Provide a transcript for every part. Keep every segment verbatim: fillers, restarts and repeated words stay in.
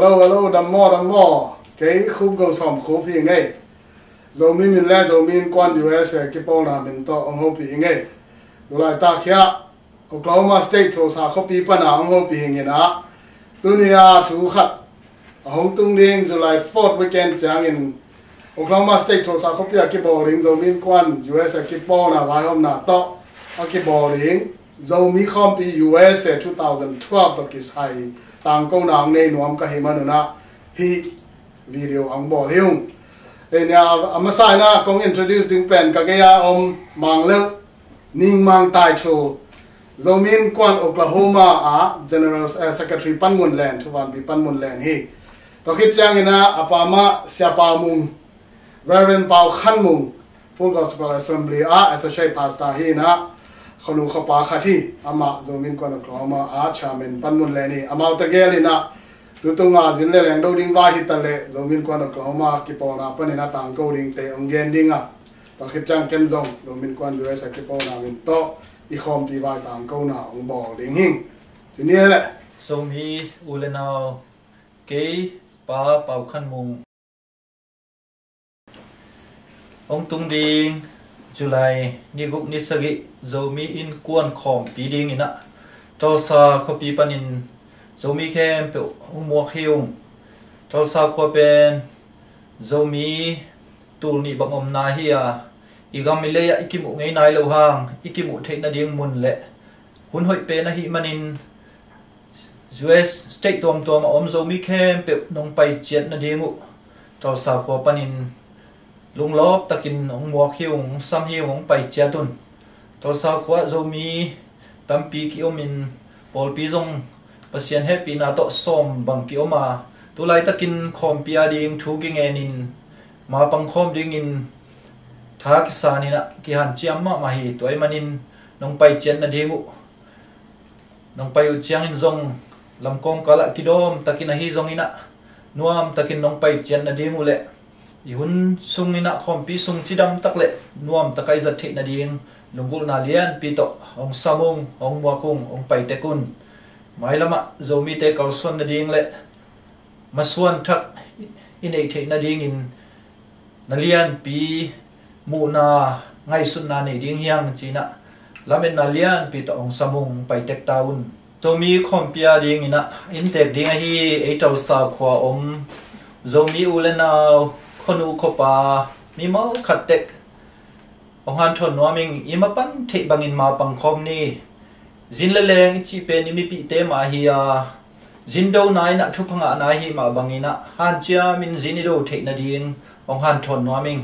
Hello, hello, dam maw, dam maw. Kei Khup Go Sawm Khup hi ing ei. Zomi min le Zomi Innkuan U S A kipawlna min tawh hong hopih ing ei. Tulaitak hiah Oklahoma State Tulsa khuapi pana hong hopih hi ing ei. Tuni a thu khat a hong tung ding July fourth weekend ciangin Oklahoma State Tulsa khuapi a kibawl ding Zomi Innkuan U S A kipawlna vaihawmna tawh a kibawl ding Zomi Khawmpi U S A two thousand twelve tawh kisai tangkona hong nei nuam ka hih manun ah hih video hong bawl hi ung. Ei nia, a masa in ah kong introduce ding pen ka gei a om Mang Leuh Ning Mang Tai Thu, Zomi Innkuan Oklahoma ah General, eh, Secretary Panmun Len, Thuvanpi Panmun Len hi. Tua khit ciangin ah a pa mah Sia Pau Mung, Reverend Pau Khan Mung, Full Gospel Assembly ah Associate Pastor hi in ah, khuanu khuapa khat hi. Amah Zomi Innkuan Oklahoma ah Chairman Panmun Len hi. Amau tegel in ah tutung a zin le leng do ding vai hi ta leh Zomi Innkuan Oklahoma kipawlna panin a tangko dingte hong gen ding a, tua khit ciang ken zong Zomi Innkuan U S A kipawlna min tawh i khawmpi vai tangkona hong bawl ding hi ing. Tuni hi leh. Zomi u le nau, kei Pa Pau Khan Mung. Hong tung ding July ni guk ni sagih Zomi Innkuan Khawmpi dingin ah Tulsa khuapi panin Zomi khempeuh hong muak hi ung. Tulsa khua pen Zomi tul nih bang omna hi a, i gam i lei ah i kimuh ngei nai lo hang i kimuh theih nading mun le hun hoih pen ahih manin U S state tuamtuam a om Zomi khempeuh nong pai ciat nading uh Tulsa khua panin lunglawp takin hong muak hi ung, hong sam hi ung, hong pai ciat un. Tulsa khua ah Zomi tampi ki-om in pawlpi zong Pasian hehpihna tawh sawm bang ki-om a, tulaitakin khawmpi a ding thu kingen in mapang khawm dingin tha kisan in ah kihanciam mahmah hi. Tua ahih manin nong pai ciat nading uh, nong pai uh ciangin zong lamkawm kal ah kidawm takin ahi zongin ah nuam takin nong pai ciat nading uh le i hun sungin ah khawmpi sung cidam tak le nuam tak a i zat theih nading lunggulhna lianpi tawh hong sam ung, hong muak ung, hong pai tek un. Mailam ah Zomite kalsuan nading le masuan thak i neih theih nadingin na lianpi muhna, ngaihsutna nei ding hi hang ci in ah lametna lianpi tawh hong sam ung, pai tek ta un. Zomi khawmpi a dingin ah inntek ding ahi ei Tulsa khua om Zomi u le nau, khuanu khuapa, mimal khat tek hong hanthawn nuam ing. I mapan theih bangin mapang khawm ni. Zin le leng i cih pen i mipihte mah hi a, zin dona in ah thupha ngahna ahih mah bangin ah hanciam in zin i do theih nading hong hanthawn nuam ing.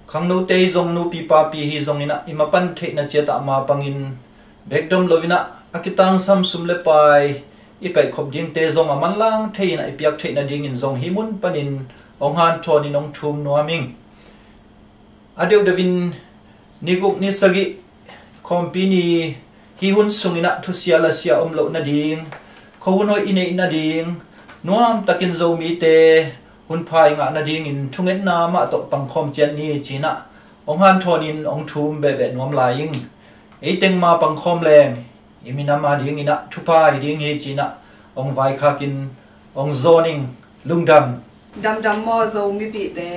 Khangnote hi zong, nupi papi hi zongin ah i mapan theihna ciat ah mapangin bek dom lo in ah a kitangsam sum le pai i kaihkhop dingte zong a manlang thei in ah i piak theih nadingin zong hih mun panin hong hanthawn in hong thum nuam ing. A deuhdeuhin ni guk ni sagih khawmpi ni, hih hun sungin ah thusia lasia om loh nading, khuahun hoih i neih nading, nuam takin Zomite hunpha i ngah nadingin thungetna mah tawh pangkhawm ciat ni ci in ah hong hanthawn in hong thum behbeh nuam lai ing. Ei teng mapang khawm leng i minam a dingin ah thupha hi ding hi ci in ah hong vaikhak in hong zawn ing. Lungdam. Damdam maw Zo mipihte.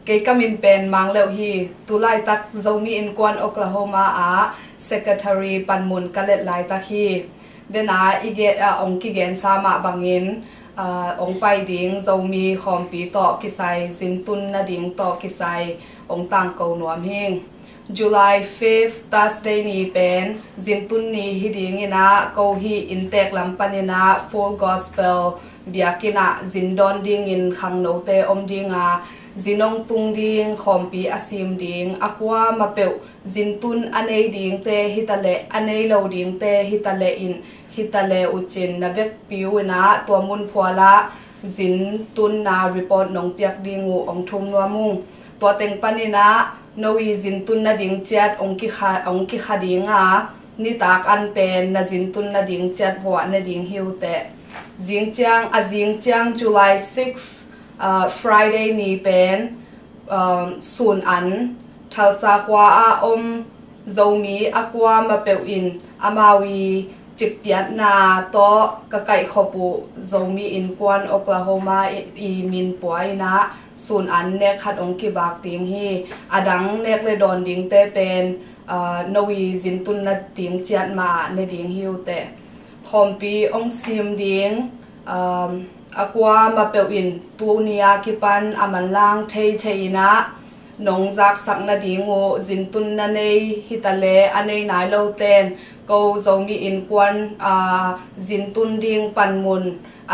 Kei ka min pen Mang Leuh hi. Tulaitak Zomi Innkuan Oklahoma ah Secretary panmun ka let laitak hi. Dena i ge, a, hong kigensa mah bangin, a, hong pai ding Zomi khawmpi tawh kisai, zintun nading tawh kisai hong tangko nuam hing. July fifth, Thursday ni pen zintun ni hi dingin ah, ko hih inntek lam panin ah Full Gospel biakinn ah zin dawn dingin khangnote om ding a, zin hong tung ding khawmpi a sim ding a kuamah peuh, zintun a nei dingte hi ta leh, a nei lo dingte hi ta leh in, hi ta leh uh cin na vekpi uh in ah tua mun phual ah zintunna report nong piak ding uh hong thum nuam ung. Tua teng panin ah no i zintun nading ciat hong kikha, hong kikha ding a, nitak an pen na zintun nading ciat vuah ne ding hi uh teh. Zing ciang, a zing ciang July six, ah, Friday ni pen, um, sun an Tulsa khua ah om Zomi a kuamah peuh in amau i Sikpiatna tawh ka kaihkhop uh Zomi Innkuan Oklahoma i, i min pua in ah sun an nek khat hong kivak ding hi. A dang nek le dawn dingte pen, aa, no i zintun nading ciat mah ne ding hi uh teh. Khawmpi hong sim ding, aa, a kuamah peuh in tuni a kipan a manlang thei thei in ah nong zaksak nading uh zintun na nei hi ta leh, a nei nai lote in ko Zomi Innkuan, aa, zintun ding panmun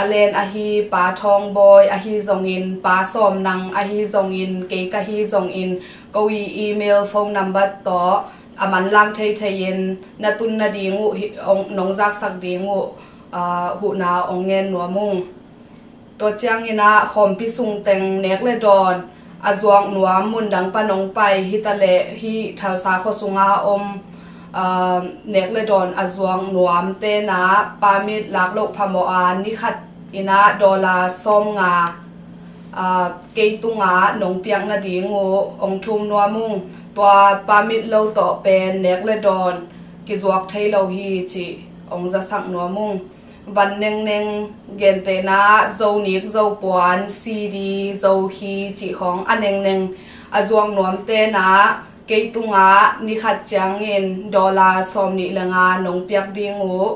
a len ahi Pa Thawng Bawi ahi zongin, Pa Sawm Nang ahi zongin, kei ka hi zongin, ko i email, phone number tawh a manlang thei thei in na tun nading uh hi, hong, nong zaksak ding uh, aa, huhna hong ngen nuam ung. Tua ciangin ah khawmpi sung teng nek le dawn a zuak nuam, mun dang pan hong pai hi ta leh, hih Tulsa khua sunga om, aa, nek le dawn a zuak nuamte in ah permit lak loh phamawh a, ni khat in ah dollar sawmnga, aa, kei tungah nong piak nading uh hong thum nuam ung. Tua permit lo tawh pen nek le dawn kizuak thei lo hi cih hong zasak nuam ung. Van nengneng, gentehna Zo nik, Zo puan, C D, Zo khi cih khawng a nengneng a zuak nuamte in ah kei tungah ni khat ciangin dollar sawmnih le nga nong piak ding uh,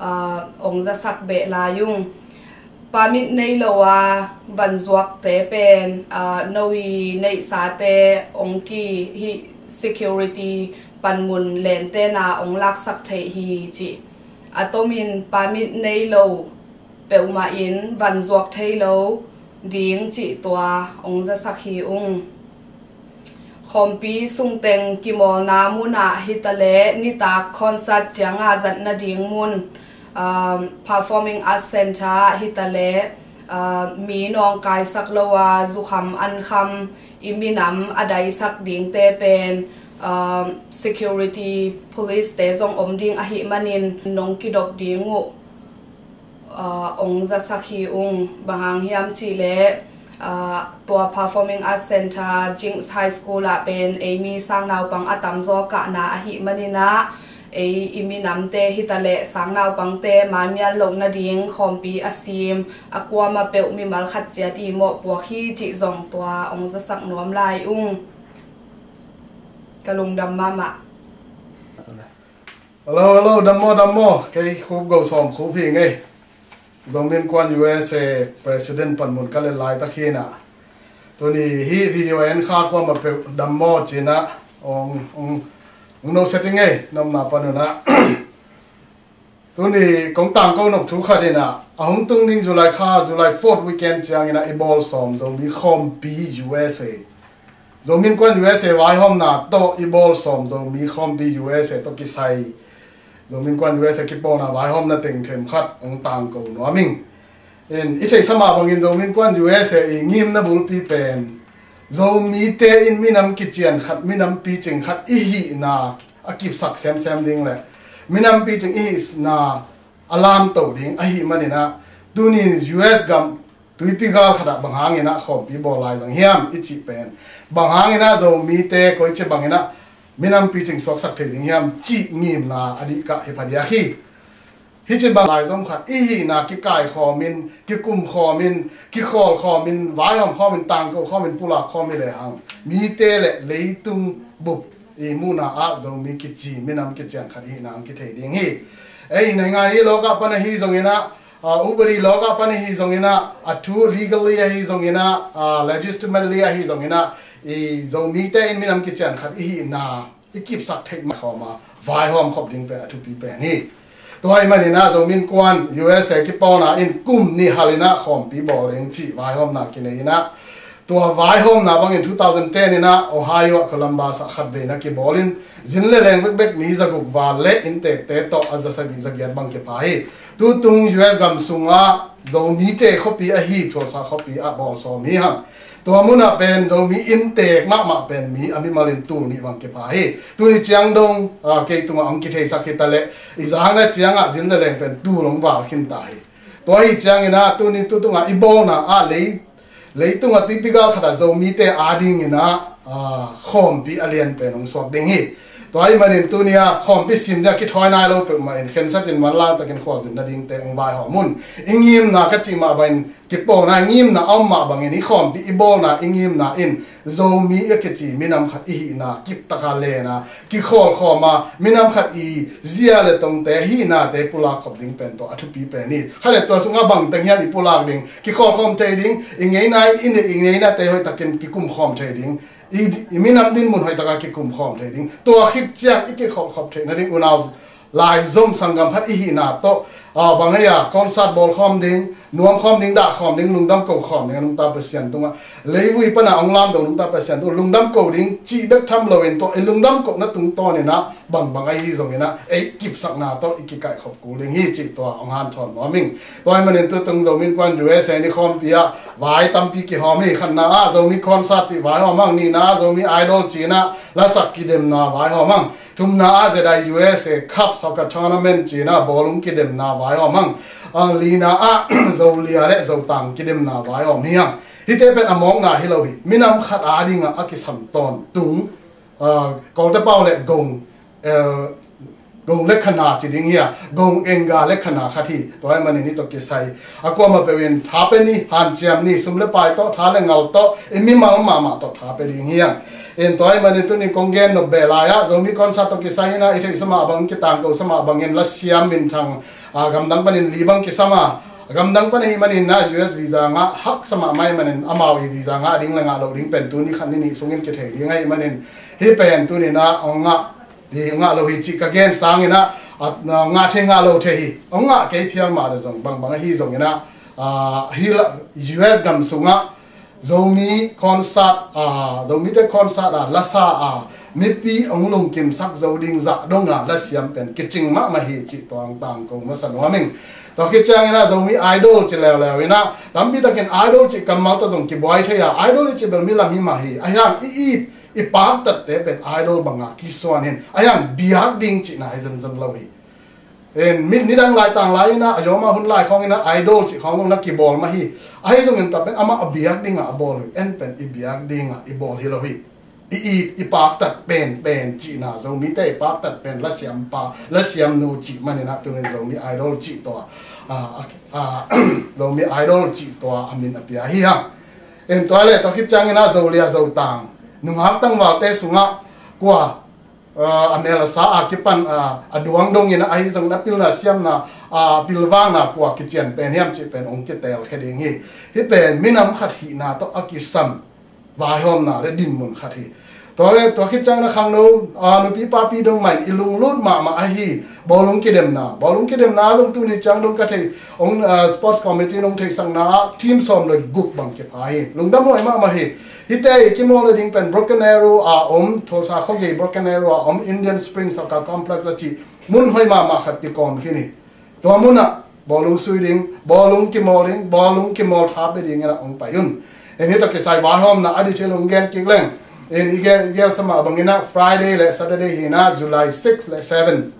aa, hong zasak beh lai ung. Permit nei lo a van zuakte pen, aa, no i neihsate hong ki, hih security panmun lente in ah hong laksak theih hi cih. A tomin permit nei lo peuhmah in van zuak thei lo ding cih tua hong zasak hi ung. Khawmpi sung teng kimawlna munah hi ta leh, nitak concert ciangah zat nading mun, um, Performing Arts Center ah hi ta leh, uh, mi nawngkaisak lo a zukham ankham i minam a daisak dingte pen, um, security police te zong om ding ahih manin nong kidop ding uh, aa, hong zasak hi ung. Bang hang hiam cih leh, aa, tua Performing Arts Center, Jenks High School ah pen ei mi sangnaupang a tamzaw kahna ahih manin ah, ei i minamte hi ta leh sangnaupangte maimial loh nading khawmpi a sim a kuamah peuh mimal khat ciat i mawhpuak hi cih zong tua hong zasak nuam lai ung. Ka lungdam mahmah. Hello, hello, dam maw, dam maw. Kei Khup Go Sawm Khup hi ing ei. Zomi Innkuan U S A President panmun ka let laitak hi in ah, tuni hih video en kha kuamah peuh dam maw ci in ah hong, hong, hong noset ing ei, na omna pan un ah. Tuni kong tangko nop thu khat in ah, a hong tung ding July kha, July fourth weekend ciangin ah i bawl sawm Zomi khawmpi U S A, Zomi Innkuan U S A vaihawmna tawh i bawl sawm Zomi khawmpi U S A tawh kisai Zomi Innkuan U S A kipawlna vaihawmna teng them khat hong tangko nuam ing. In, i theihsa mah bangin Zomi Innkuan U S A i ngimna bulpi pen Zomite in minam kician khat, minam picing khat i hihna a kipsak semsem ding le minam picing i hihna a lamto ding ahih manin ah, tuni U S gam tuipi gal khatah bang hangin ah khawmpi bawl lai zang hiam i cih pen, bang hangin ah Zomite koici bangin ah minam picing suaksak thei ding hiam cih ngimna a dih kah hi phadiak hi. Hih ci bang laizom khat i hihna kikaikhawmin, kikumkhawmin, kikhawlkhawmin, vaihawmkhawmin, tangkokhawmin, pulakkhawm hi lehang, mite le leitung bup i muhna ah Zomi kici, minam kician khat i hihna hong kithei ding hi. Ei, naingngan i lawkah pan ahi zongin ah, aa, upadi lawkah pan ahi zongin ah, a thu legally ahi zongin ah, aa, legitimately ahi zongin ah, i Zomite in minam kician khat i hihna i kipsak theih mah khawm a vaihawm khop ding pen a thupi pen hi. Tua ahih manin ah Zomi Innkuan U S A kipawlna in kum nih hal in ah khawmpi bawl ing cih vaihawmna kinei in ah, tua vaihawmna bangin two thousand ten in ah Ohio ah Columbus ah khatvei na kibawl in, zin le leng bekbek mi zaguk val le inntekte tawh a zasagih zagiat bang kipha hi. Tutung U S gam sungah Zomite khuapi ahi Tulsa khuapi ah bawl sawm hi hang. Tua munah pen Zomi inntek mahmah pen mi a mimal in tul nih bang kipha hi. Tuni ciang dong, aa, kei tungah hong kitheisak hi ta leh, i zakna ciangah zin le leng pen tul hong val khin ta hi. Tua ahi ciangin ah tuni tutungah i bawlna ah lei, leitungah tuipi gal khatah Zomite adingin ah, aa, khawmpi a lian pen hong suak ding hi. Tua ahih manin tuni-a khawmpi sim ding a kithawi nai lo peuhmah in khensat in manlang takin khualzin nadingte hong vaihawm un. I ngimna ka cih mah bangin kipawlna, i ngimna a om mah bangin i khawmpi i bawlna, i ngimna in Zomi a kici minam khat i hihna kiptaka lena kikhawlkhawma, minam khat i zia le tongte hihnate pulak khop ding pen tawh a thupi pen hi. Khat le tua sungah bangteng hiam i pulak ding, kikhawlkhawm thei ding, i ngeina in i neinate hoihtakin kikumkhawm thei ding, i, i minam dinmun hoihtaka kikumkhawm thei ding. Tua khit ciang i kikhawlkhawm theih nading unau laizom sanggam khat i hihna tawh, ah, bang ei a concert bawlkhawm ding, nuamkhawm ding, dahkhawm ding, lungdam kokhawm ding a nungta Pasian tungah, leivui pana hong lamdo nungta Pasian tungah lungdam ko ding cih bek tham loin tua i lungdam kohna tungtawninah bangbang ahi zonginah ei kipsakna tawh i kikaihkhop kul ding hi cih tua hong hanthawn nuam ing. Tua ahih manin tutung Zomi Innkuan U S A ni khawmpi ah vai tampi kihawm hi. Khatna ah Zomi concert cih vaihawm ang, nihna ah Zomi Idol cinah lasak kidemna vaihawm ang. Thumna ah Z I U S A Cup Soccer Tournament cinah bawlung kidemna vaihawm ang. Ang lina ah Zolia le Zotang kidemna vaihawm hi ang. Hite pen a mawkna hi lo hi. Minam khat a dingah a kisam tawntung, ah, Kawlte pau le gong, eh, gong le khana ci ding hi a, gong enga le khana khat hi. Tua ahih manin hih tawh kisai a kuamah peuhin tha pe ni, hanciam ni, sum le pai tawh, tha le ngal tawh, i mimal mahmah tawh tha pe ding hi ang. In tua ahih manin tuni kong gen nop beh lai-ah Zomi concert tawh kisai inah i theihsa mah bang, kitangkosa mah bangin lasiam minthang, ah, gamdang panin li bang kisam a, gamdang pan ahih manin ah U S visa ngah haksa mahmah ahih manin amau i visa ngah ding le ngah loh ding pen tuni khat ni nih sungin kithei ding ahih manin hih pen tuninah hong ngah hi, ngah lo hi cih ka gen sanginah, a, ngah thei ngah lo thei hi. Hong ngah kei phial mah le zong bangbang ahi zonginah, a, hih la, U S gam sungah Zomi concert, a, Zomite concert a lasa a mipi hong lungkimsak zo ding zah donga lasiam pen kicing mahmah hi cih tuang tangko masa nuam ing. Tua khit cianginah Zomi Idol ci leuleu inah tampi takin Idol cih kammal tawh zong kibuai thei a, Idol i cih bel mi lam hi mah hi. Ahi hang i it i paktatte pen Idol banga kisuan hin, ahi hang biak ding cihna hi zenzen lo hi. In mit nidang laitang lai inah a yawma hun lai khawng inah Idol cih khawng na kibawl mah hi. Ahi zongin tua pen amah a biak dingah a bawl hi. En pen i biak dingah i bawl hi lo hi. I it i paktat penpen cihna, Zomite i paktat pen lasiam pa, lasiam nu cih maninah tunin Zomi Idol cih tua, a, a, a, Zomi Idol cih tua a min a pia hi hang. In tua le tua khit cianginah Zolia Zotang nungak tangvalte sungah kua, ah, a mel a sa a kipan, ah, a duang dongin ahi zongin a pilna siamna, ah, pilvangna kua kician pen hiam cih pen hong kitelkhia ding hi. Hih pen minam khat hihna tawh a kisam vaihawmna le dinmun khat hi. Tua le tua khit ciangin a khangno, ah, nupi papi dong mah in i lunglut mahmah ahi bawlung kidemna. Bawlung kidemna zong tuni ciang dong ka thei hong, ah, sports committee in hong theihsakna ah team sawm le guk bang kipha hi. Lungdam huai mahmah hi. Hihte i kimawl le ding pen Broken Arrow a om, Tulsa khuagei Broken Arrow a om Indian Springs Soccer Complex a cih mun hoih mahmah khat kikawm khin hi. Tua munah bawlung sui ding, bawlung kimawl ding, bawlung kimawl tha pe dingin a hong pai un. In hih tawh kisai vaihawmna a detail hong gen kik leng. In i gel, i gel sa mah banginah Friday le Saturday hinah July six le seven.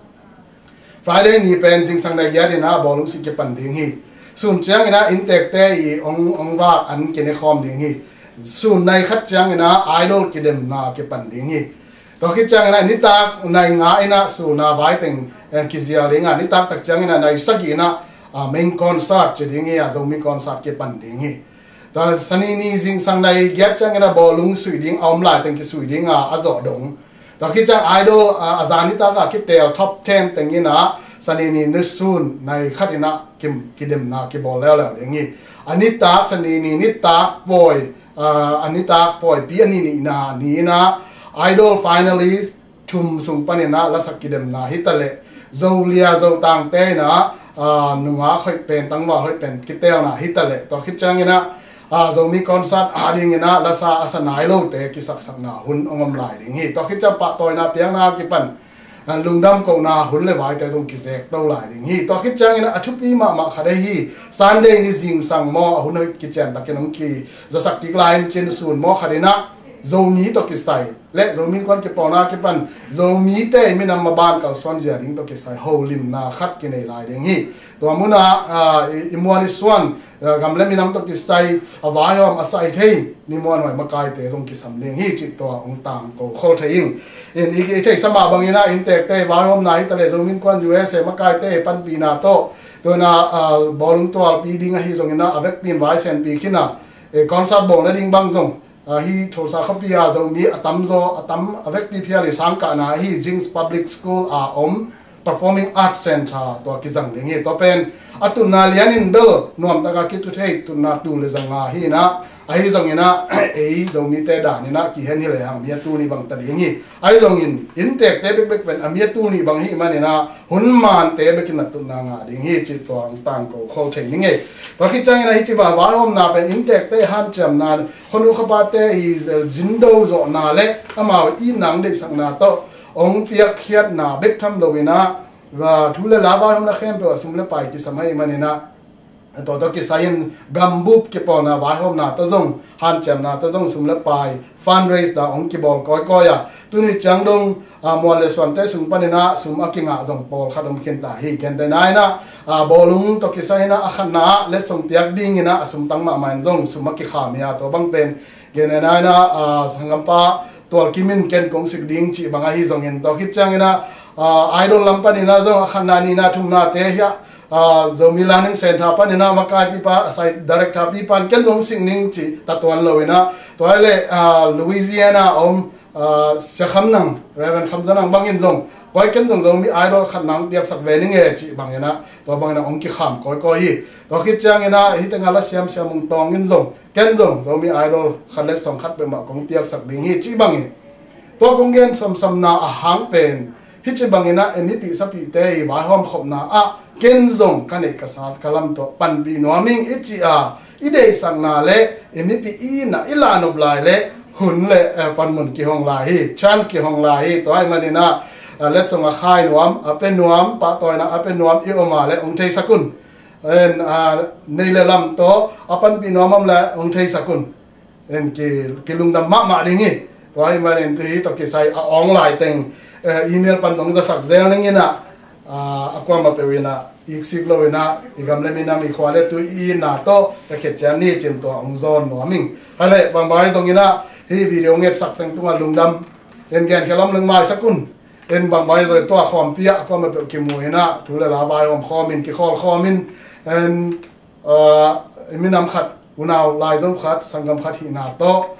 Friday ni pen zingsang nai giat inah bawlung sui kipan ding hi. Sun cianginah inntekte i hong, hong vak an kine khawm ding hi. Sun nai khat cianginah Idol kidemna kipan ding hi. Tua khit cianginah nitak nai nga inah suna vaiteng, eh, kizial ding a, nitak tak cianginah nai sagih inah, ah, main concert ci ding hi a, Zomi concert kipan ding hi. Tua sanini zingsang nai giat cianginah bawlung sui ding a om laiteng kisui ding a, a zawh dong. Tua khit ciang Idol, ah, a zan nitak a kitel top ten teng inah sanini nisun nai khat inah kim, kidemna kibawl leuleu ding hi. A nitak sanini nitak pawi, ah, a nitak pawipi a ni nihna ni inah Idol finalist thum sung paninah lasak kidemna hitaleh Zolia Zotangte inah, ah, nungak hoih pen tangval hoih pen kitelna hitaleh tua khit cianginah, ah, Zomi concert a dinginah lasa a sa nai lote kisaksakna hun hong om lai ding hi. Tua khit ciang pahtawina piakna kipan, ah, lungdam kohna hun le vaite zong kizek to lai ding hi. Tua khit cianginah a thupi mahmah khat ahi Sunday ni zingsang maw a hun hoih kician takin hong kizasak kik lai in cin sun maw khat inah Zomi tawh kisai le Zomi Innkuan kipawlna kipan Zomite i minam maban kalsuan zia ding tawh kisai holimna khat kinei lai ding hi. Tua munah i muan i suan gam le minam tawh kisai a vaihawm a sai thei mi muanhuai makaite zong kisam ding hi cih tua hong tangko khol thei ing. In i theihsa mah banginah inntekte i vaihawmna hi taleh Zomi Innkuan U S A makaite i panpihna tawh tuanah bawlung tualpi ding ahi zonginah a vekpi in vaisenpi khinah concert bawlna ding bang zong ahi Tulsa khuapi a Zomi a tamzaw a tam a vekpi phial i sangkahna ahi Jing's Public School a om Performing Arts Center tua kizang ding hi. Tua pen a tunna lianin bel nuamtaka kitu thei tunna tul le zanga hinah ahi zonginah ei Zomite daninah kihen hi lehang mi a tul nih bang ta ding hi. Ahi zongin inntekte bekbek pen a mi a tul nih bang hi maninah hun mante bekin a tunna ngah ding hi cih tua hong tangko khol thei ning ei. Tua khit ciangin ahi ciba vaihawmna pen inntekte hanciamna khonu khapate i zindo zawhna le amau i nang deihsakna tawh hong piakkhiatna bek tham loinah thu le la vaihawmna khempeuh a sum le pai kisam ahi maninah tua tawh kisai-in gambup kipawlna vaihawmna tawh zong hanciamna tawh zong sum le pai fundraise na hong kibawl kawikawi a tuni ciang dong muan le suante sung paninah sum a kingah zong pawlkhat om khinta hi. Gentehna inah bawlung tawh kisai inah a khatna ah letsong piak dinginah a sum tang mahmah in zong sum a kikham hi a tua bang pen gentehna inah sanggampa tualkimin ken kong sik ding cih bang ahi zongin tua khit cianginah idol lam paninah zong a khatna nihna thumnate hiah Zomi Learning Center paninah makaipipa a sai director pipan ken zong sik ning cih tatuan loinah tua hi leh Louisiana a om Sia Kham Nang, Reverend Kham Za Nang bangin zong koi ken zong Zomi Idol khat nang piaksak ve ning e cih banginah tua banginah hong kikham kawikawi hi. Tua khit cianginah hih tengah la siamsiam hong tawngin zong ken zong Zomi Idol khat letsong khat peuhmah kong piaksak ding hi cih bangin tua kong gen samsamna a hang pen hih ci banginah e mipih sapihte i vaihawm khopna ah ken zong ka neih ka sat ka lam tawh panpih nuam ing i cih a i deihsakna le i mipih i na i lahnop lai le hun le panmun kihong lai hi, chance kihong lai hi. Tua ahi maninah letsong a khai nuam a pe nuam pahtawina a pe nuam i om a le hong theisak un. Nei le lam tawh a panpih nuam om le hong theisak un. Kilungdam mahmah ding hi. Tua ahi manin tu hi tawh kisai a awng laiteng email pan dong zasak zel ninginah a kuamah peuh inah iksik loinah i gam le minam i khua le tu i itna tawh ka khet cian ni cin tua hong zawn nuam ing. Hai le bangbang ahi zonginah hih video ngetsak teng tungah lungdam en genkhia lam leng maisak un. En bangbang ahi zongin tua khawmpi ah a kuamah peuh kimu inah thu le la vaihawm khawmin kikhawl khawmin en minam khat unau laizom khat sanggam khat hihna tawh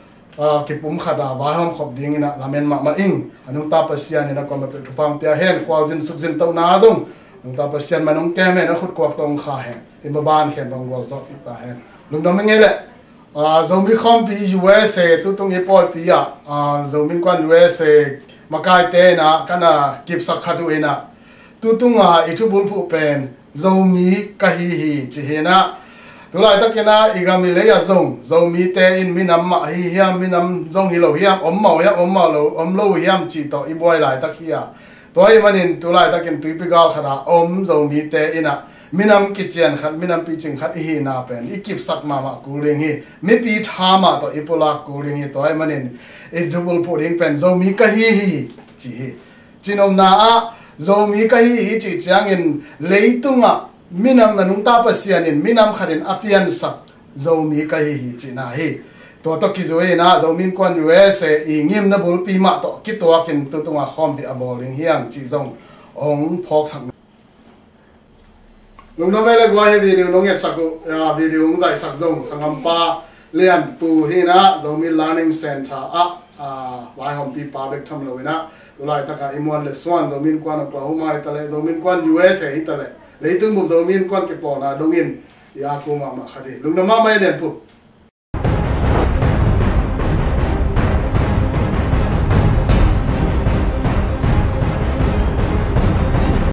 kipum khat a vaihawm khop dinginah lamen mahmah ing. A nungta Pasian in a kuamah peuh thupha hong pia hen, khualzin sukzin tohna zong a nungta Pasian man hong kem hen, a khutkuak tawh hong kha hen. I maban khen bang gualzawh pih ta hen. Lungdam ing ei leh Zomi khawmpi U S A tutung i pawipi ah Zomi Innkuan U S A makaite inah kana kipsak khat uh inah tutunga i thubulphuh pen Zomi ka hi hi ci hinah tulaitakinah i gam i lei ah zong Zomite in minam mah hi hiam, minam zong hi lo hiam, om mah uh hiam, om mah lo om lo uh hiam cih tawh i buai laitak hi a tua ahi manin tulaitakin tuipi gal khat a om Zomite inah minam kician khat, minam picing khat i hihna pen i kipsak mahmah kul ding hi. Mipi tha mah tawh i pulak kul ding hi. Tua ahi manin i thubulphuh ding pen Zomi ka hi hi ci hi. Cinopna ah Zomi ka hi hi cih ciangin leitungah minam na nungta Pasian in minam khatin a piansak Zomi ka hi hi cihna hi. Tua tawh kizui inah Zomi Innkuan U S A i ngimna bulpi mah tawh kituakin tutunga khawmpi a bawl ding hiang cih zong hong phawksak. Lungdam ei le guai hi video nong ngetsak uh video hong zaihsak zong sanggampa Lian Pu hinah Zomi Learning Center ah vaihawmpipa bek tham loinah tulaitaka i muan le suan Zomi Innkuan Oklahoma hi taleh Zomi Innkuan U S A hi taleh leitung bup Zomi Innkuan kipawlna dongin i aku mahmah khat hi. Lungdam mahmah ei Lian Pu.